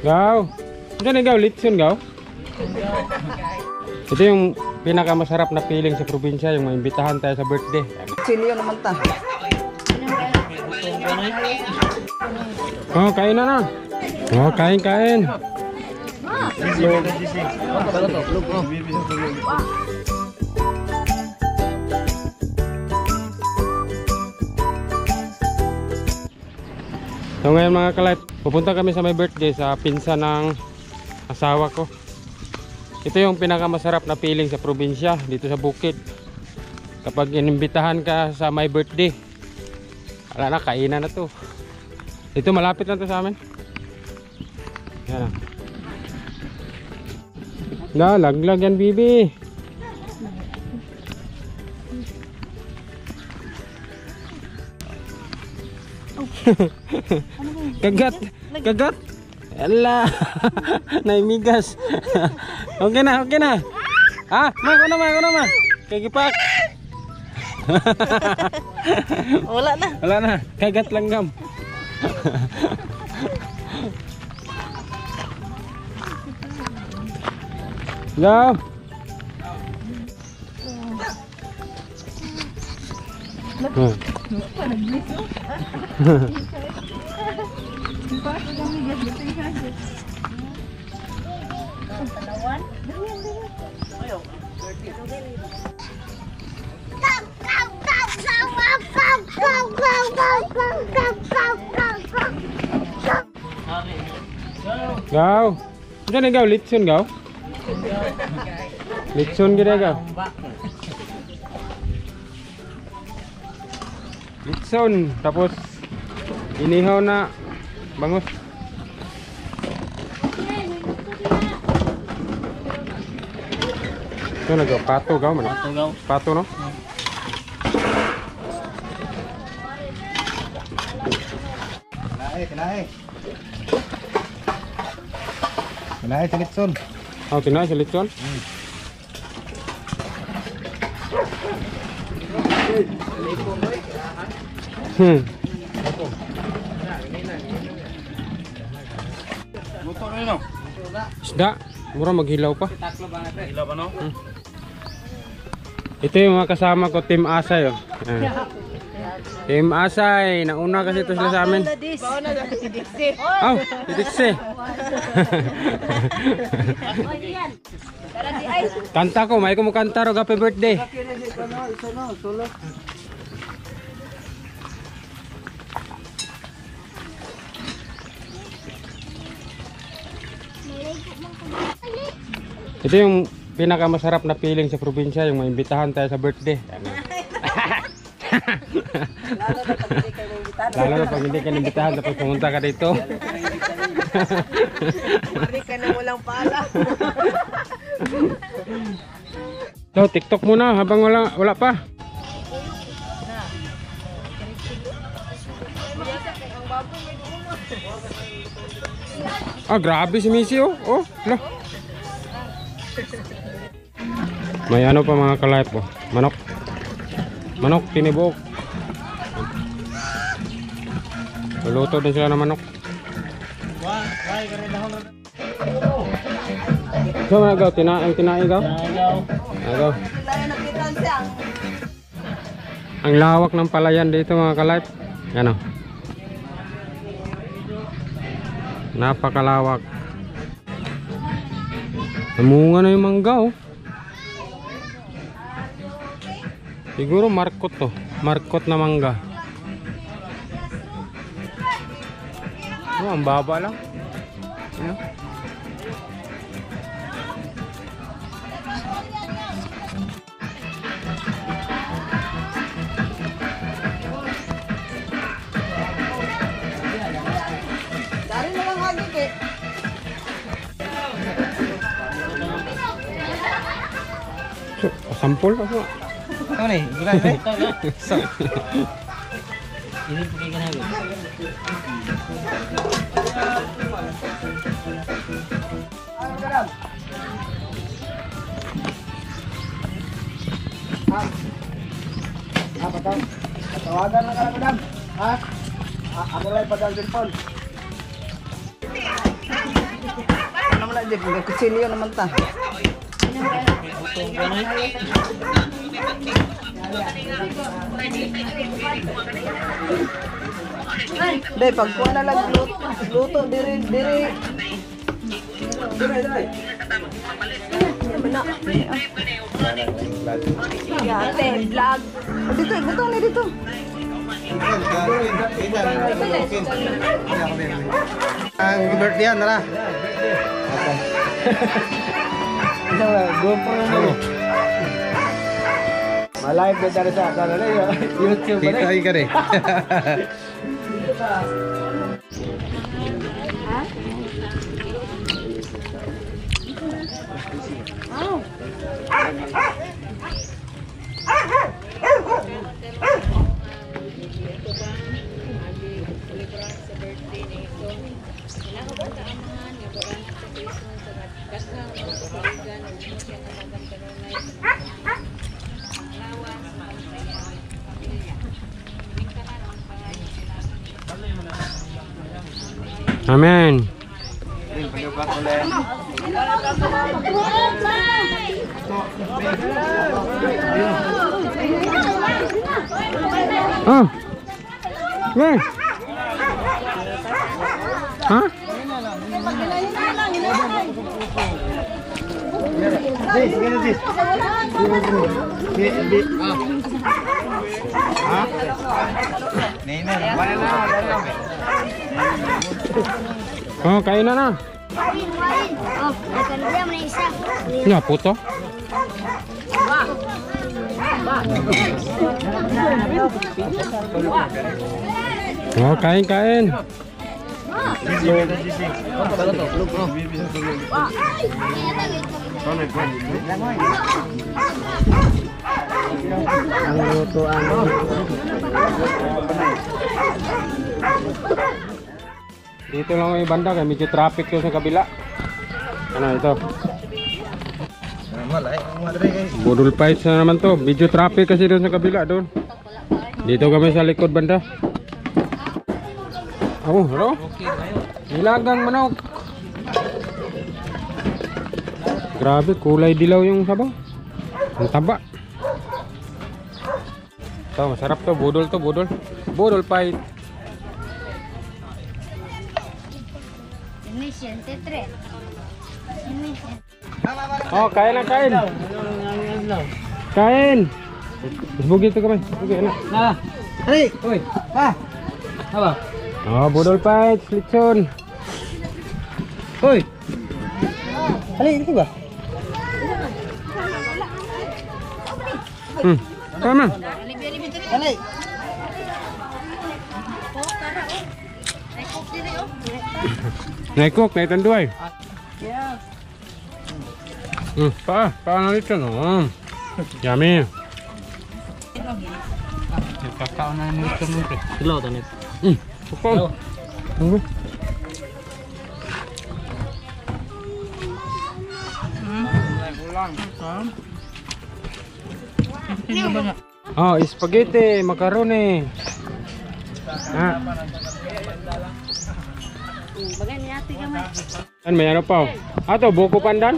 Gaw. Diyan gaw, litson gaw. Ito yung pinakamasarap na feeling sa probinsya, yung maimbitahan tayo sa birthday. Sino yun naman ta? Oh, kain na na. Oh, kain, kain. So ngayon mga ka-life, pupunta kami sa may birthday sa pinsan ng asawa ko. Ito yung pinakamasarap na feeling sa probinsya, dito sa bukid. Kapag inimbitahan ka sa may birthday, wala na, kainan na to. Ito malapit lang to sa amin. Yan. Na, laglag yan, bibi. Kagat, kagat. Ala, naimigas. Okay na, okay na. Ah, ma, ko na, ma, ko na, ma. Kagipak. Wala na. Wala na, kagat lang gam. Go. Gaw. Diyan gaw, litson gaw. Litson gid gaw. Litson tapos inihaw na bangus. Ito na gaw, pato gaw man. Pato gaw. Pato no? Kinae, kinae. Kinae sa litson. Oh, kinae sa litson? Luto na yun, no? Isda, mura maghilaw pa. Hilaw pa, no? Ito yung mga kasama ko, Team Asay, oh. Ayan. Team Asay, nauna kasi ito sila sa amin. Oh, si Dixie. Kanta ko, may kumukanta ro happy birthday. Ito yung pinakamasarap na feeling sa probinsya, yung maimbitahan tayo sa birthday. Lalo na pag hindi ka naimbitahan tapos pumunta ka dito. Mari ka na walang pala. So, TikTok muna habang wala pa. Ah, grabe si Missy, oh. Oh, la. May ano pa mga ka-life, oh. Manok. Manok tinibok. Luluto din sila ng manok. So mga gaw, tinaing tinaing gaw. Gaw. Ang lawak ng palayan dito mga ka-life. Yan oh. Napakalawak. Namunga na yung mangga, oh. Siguro markot to. Markot na mangga. Oh, ang baba lang. Ano? Dari na lang hagig eh. Sampol ako. Ano ni? Gilan ni? Ini pakai kenapa? Ah, pataw. Patawagan lang ka lang, madam. Ha? Ako lang padal cellphone. Ano man na di kutsilyo naman ta. Day pagkuha na lang luto, diri diri. Diri diri. Ate, vlog. Dito, butong ni dito. Ang birthday yan, nara. GoPro na. Malive na tayo sa kanila. YouTube ba na? Kita ka rin. Amen. Ah. Hey. Ha? Oh, kain na na. Oh, nagkandiya mo na isa. Nga, puto. Oh, kain, kain. Ang lutuan. Dito lang yung banda kaya medyo traffic doon sa kabila. Ano ito? Budol fights na naman to. Medyo traffic kasi doon sa kabila doon. Dito kami sa likod banda. Oh, hello. Nilagang manok. Grabe, kulay dilaw yung sabaw. Ang taba. Ito, masarap to. Budol to, budol. Budol fight. Mission 3. Oh, kain na, kain. Kain. Isbugin ito kami. Isbugin na. Na. Hey! Uy. Ha! Aba. Oh, budol fights, lechon. Hoy! Hali, dito ba? Tama. Hali! Naikok, naitanduay. Paa na lechon. Oh. Yummy. Kakao na yung lechon mo. Kilo tanit. Kakao. Oh, spaghetti, macaroni. Ah. An may ano pa? Oh. Ato buko pandan?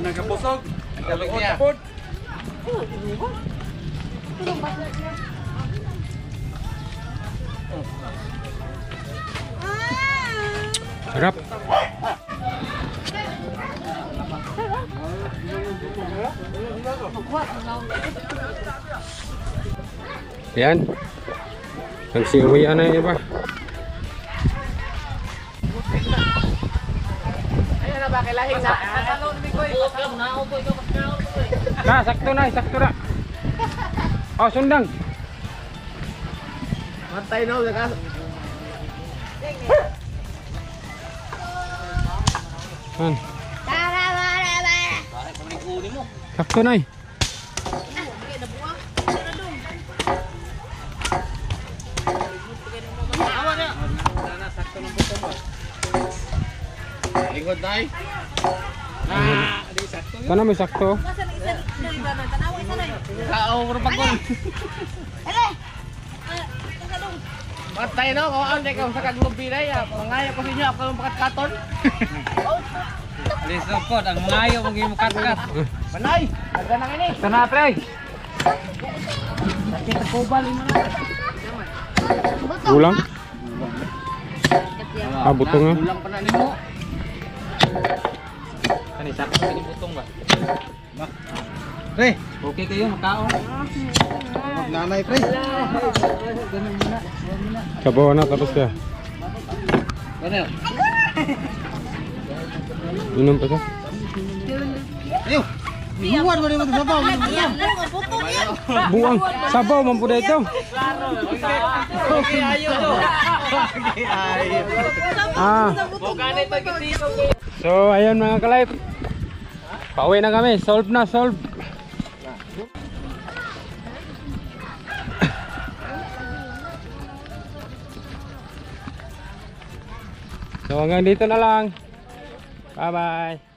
Nagkapusog. Nagkapusog. Sarap. Yan. Nagsiuwian na yung iba. Na, sakto na, sakto na. Oh, sundang. Matay no, lakas. Yan. Sakto na eh. Lingkod na eh. Sana may sakto. Kao, pero pagkon. Patay no, kung ano ikaw sa kaglubinay, mangayo ko sa inyo, ako yung pakatkaton. Lisod ang mangayo mong imukatkat. Manay, nagganang ini. Tana pre. Sakit ang kubal mo na. Gulang? Ah, butong ah. Kulang pa na nimo. Kani sakto kini butong ba? Pre, Okay kayo makaon. magnanay pre. Sabaw na, tapos ka. Ano? Inom pa siya. Ayo. Buwan ba naman sabaw? Buang. Sabaw man po ito. Okay ayo to. Ah. So, ayun mga kalayp. Pauwi na kami. Solve na, solve. So, hanggang dito na lang. Bye-bye.